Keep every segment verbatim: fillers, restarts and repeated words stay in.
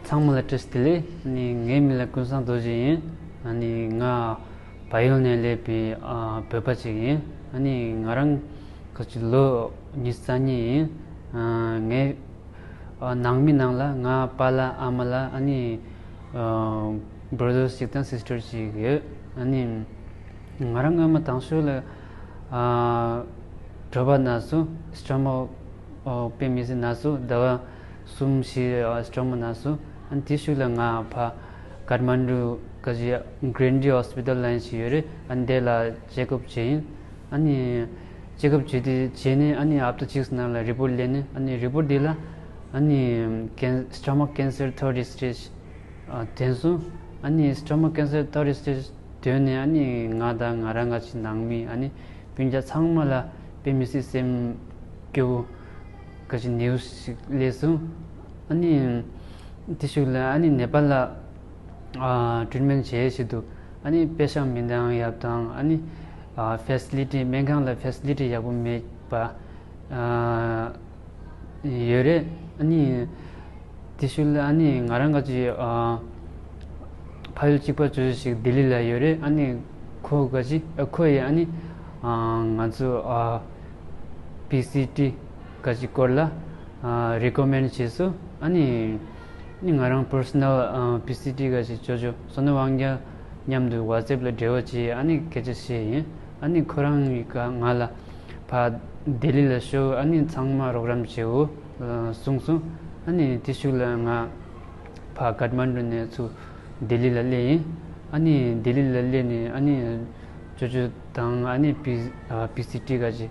ཚང་མ་ལ་བཀྲ་ཤིས་བདེ་ལེགས། ཨ་ནི་ངའི་མིང་ལ་ཀུན་བཟང་རྡོ་རྗེ་ཡིན། ཨ་ནི་ང་བལ་ཡུལ་ནས་སླེབས་པའི་ཨ་བོད་པ་ཅིག་ཡིན། ཨ་ནི་ང་རང་ག་ཅིག་ལོ་ཉི་ཤུ་རྩ་གཉིས་ཡིན། ཨ་ངའི་ཨ་ནང་མི་ནང་ལ་ང་པཱ་ལགས་ཨ་མ་ལགས། ཨ་ནི་ཨ་brothers ཅིག་དང་sisters ཅིག་ཡོད། ཨ་ནི་ང་རང་སྔོན་མ་དང་ཤོས་ལ་ཨ་དྲོ་པ་ན་སོ་སྤྱི་ལོ་ཨ་དཔེ་མི་སྲིད་ན་སོ་ཟླ་བ་གསུམ་བཞི་ཨ་སྤྱི་ལོ་ན་སོ། ཨ་ནི་དེ་ཤུགས་ལ་ང་ཕ་ཀཱཐ་མན་ཌུ་ག་ཅིག་གྷི་རིན་ཊི་ཧོ་སི་པི་ཊལ་ལབ་ཡག་ཅིག་ཡོད་རེད། ཨ་ནི་དེ་ལ་ཅེག་ཨབ་བྱས་ཡིན། ཨ་ནི་ཅེག་ཨབ་བྱས་དེ་བྱས་ནས་ཨ་ནི་ཧབ་ཏ་གཅིག་ནང་ལ་རི་པོར་ཊི་སླེབས་ནས། ཨ་ནི་རི་པོར་ཊི་དེ་ལ་ཨ་ནི་ཀེན་སི་ཊ་མག་ཀེན་སར་ཐར་ཌི་སི་ཊེཇ་ཨ་ཐོན་སོང་། ཨ་ནི་སི་ཊ་མག་ཀེན་སར་ཐར་ཌི་སི་ཊེཇ་ཐོན་ནས། ཨ་ནི་ང་དང་ང་རང་ག་ཅིག་ནང་མི་ཨ་ནི་སྤུན་ཀྱག་ཚང་མ་ལ་དཔེ་མི་སྲིད་སེམས་སྐྱོ་བོ་ག་ཅིག་ནེའུ་སི་ཞིག་སླེབས་སོང་། ཨ་ནི་དེ་ཤུགས་ལ་ཨ་ནི་ནེ་པཱལ་ལ་ཨ་ཊི་རིཊ་མེན་ཊི་བྱེད་ཆེད་དུ་ཨ་ནི་པེ་ཤག་མི་འདང་ཡག་དང་། ཨ་ནི་ཨ་ཕེ་སི་ལི་ཊི་སྨན་ཁང་ལ་ཕེ་སི་ལི་ཊི་ཡག་པོ་མེད་པ་ཨ་ཡོད་རེད། ཨ་ནི་དེ་ཤུགས་ལ་ཨ་ནི་ང་རང་ག་ཅིག་ཨ་ཕ་ཡུལ་གཅིག་པ་ཅོ་ཅོ་ཞིག་ལྡི་ལི་ལ་ཡོད་རེད། ཨ་ནི་ཁོ་ག་ཅིག་ཨ་ཁོ་ཡིས་ཨ་ནི་ཨ་ང་ཚོ་ཨ་པི་སི་ཊི་ག་ཅིག་སྐོར་ལ་ཨ་རི་ཀོ་མེན་ཌི་བྱས་སོང་། ཨ་ནི་ནི་ང་རང་པར་སོ་ནལ་ཨ་པི་སི་ཊི་ག་ཅིག་ཅོ་ཅོ་བསོད་ནམས་དབང་རྒྱལ་མཉམ་དུ་ཝ་ཊི་སི་ཨེབ་ལ་འབྲེལ་བ་བྱས། ཨ་ནི་སྐད་ཆ་བཤད་ཡིན། ཨ་ནི་ཁོ་རང་གིས་ང་ལ་ཕར་ལྡི་ལི་ལ་ཤོག་ཨ་ནི་ཚང་མ་རོགས་རམ་བྱེད་འོ་གསུངས་སོང་། ཨ་ནི་དེ་ཤུགས་ལ་ང་ཕར་ཀཱཐ་མན་ཌུ་ནས་ཚུར་ལྡི་ལི་ལ་སླེབས་ཡིན། ཨ་ནི་ལྡི་ལི་ལ་སླེབས་ནས་ཨ་ནི་ཅོ་ཅོ་དང་ཨ་ནི་པི་ཨ་པི་སི་ཊི་ག་ཅིག་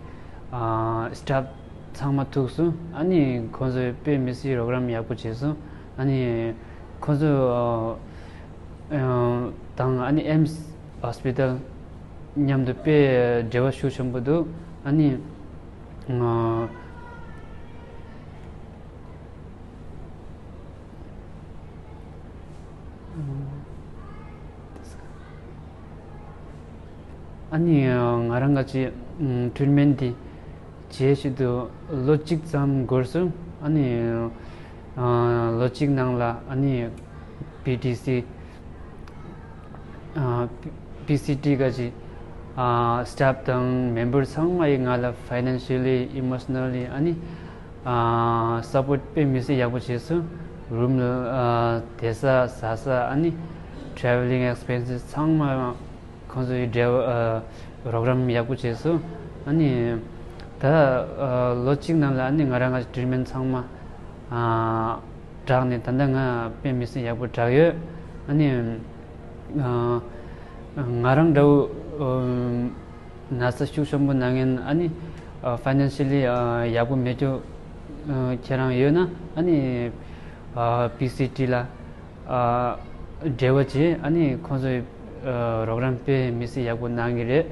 ཨ་སི་ཊཕ་ཚང་མ་ཐུག་སོང་། ཨ་ནི་ཁོང་ཚོས་དཔེ་མི་སྲིད་རོགས་རམ་ཡག་པོ་བྱས་སོང་། ཨ་ནི་ཁོང་ཚོ་ཨ་དང་ཨ་ནི་ཨེམ་སི་ཧོ་སི་པི་ཊལ་མཉམ་དུ་དཔེ་འབྲེལ་བ་ཤུགས་ཆེན་པོ་འདུག། ཨ་ནི་ཨ་ཨ་ནི་ང་རང་ག་ཅིག་ཨ་ཊི་རིཊ་མེན་ཊི་དེ་བྱེད་ཆེད་དུ་ལོ་གཅིག་ཙམ་འགོར་སོང་། ཨ་ནི་ཨ་ལོ་གཅིག་ནང་ལ་ཨ་ནི་པི་ཊི་སི་ཨ་པི་སི་ཊི་ག་ཅིག་ཨ་སི་ཊཕ་དང་མེམ་བར་ཚང་མ་ཡིས་ང་ལ་ཕའི་ནན་ཤལ་ལི་ཨི་མོ་ཤ་ནལ་ལི་ཨ་ནི་ཨ་སཔོར་ཊི་དཔེ་མི་སྲིད་ཡག་པོ་བྱས་སོང་། རུམ་ལ་ཨ་བསྡད་ས་ཟ་ས་ཨ་ནི་ཊེ་ཝེ་ལིང་ཨེག་སི་པེན་སེ་སི་ཚང་མ་ཁོང་ཚོ་ཡིས་འབྲེལ་བ་ཨ་རོགས་རམ་ཡག་པོ་བྱས་སོང་། ཨ་ནི་ད་ཨ་ལོ་གཅིག་ནང་ལ་ཨ་ནི་ང་རང་ག་ཊི་རིཊ་མེན་ཊི་ཚང་མ་ཨ་དྲག་ནས་ད་ལྟ་ང་དཔེ་མི་སྲིད་ཡག་པོ་དྲག་ཡོད། ཨ་ནི་ཨ་ང་རང་འདྲ་བོ་ཨ་ན་ཚ་ཤུགས་ཆེན་པོ་ན་མཁན་ཨ་ནི་ཨ་ཕའི་ནན་ཤལ་ལི་ཨ་ཡག་པོ་མེད་རྒྱུ་ཨ་ཁྱེད་རང་ཡོད་ན་ཨ་ནི་ཨ་པི་སི་ཊི་ལ་ཨ་འབྲེལ་བ་བྱེད། ཨ་ནི་ཁོང་ཚོས་ཨ་རོགས་རམ་དཔེ་མི་སྲིད་ཡག་པོ་གནང་གི་རེད།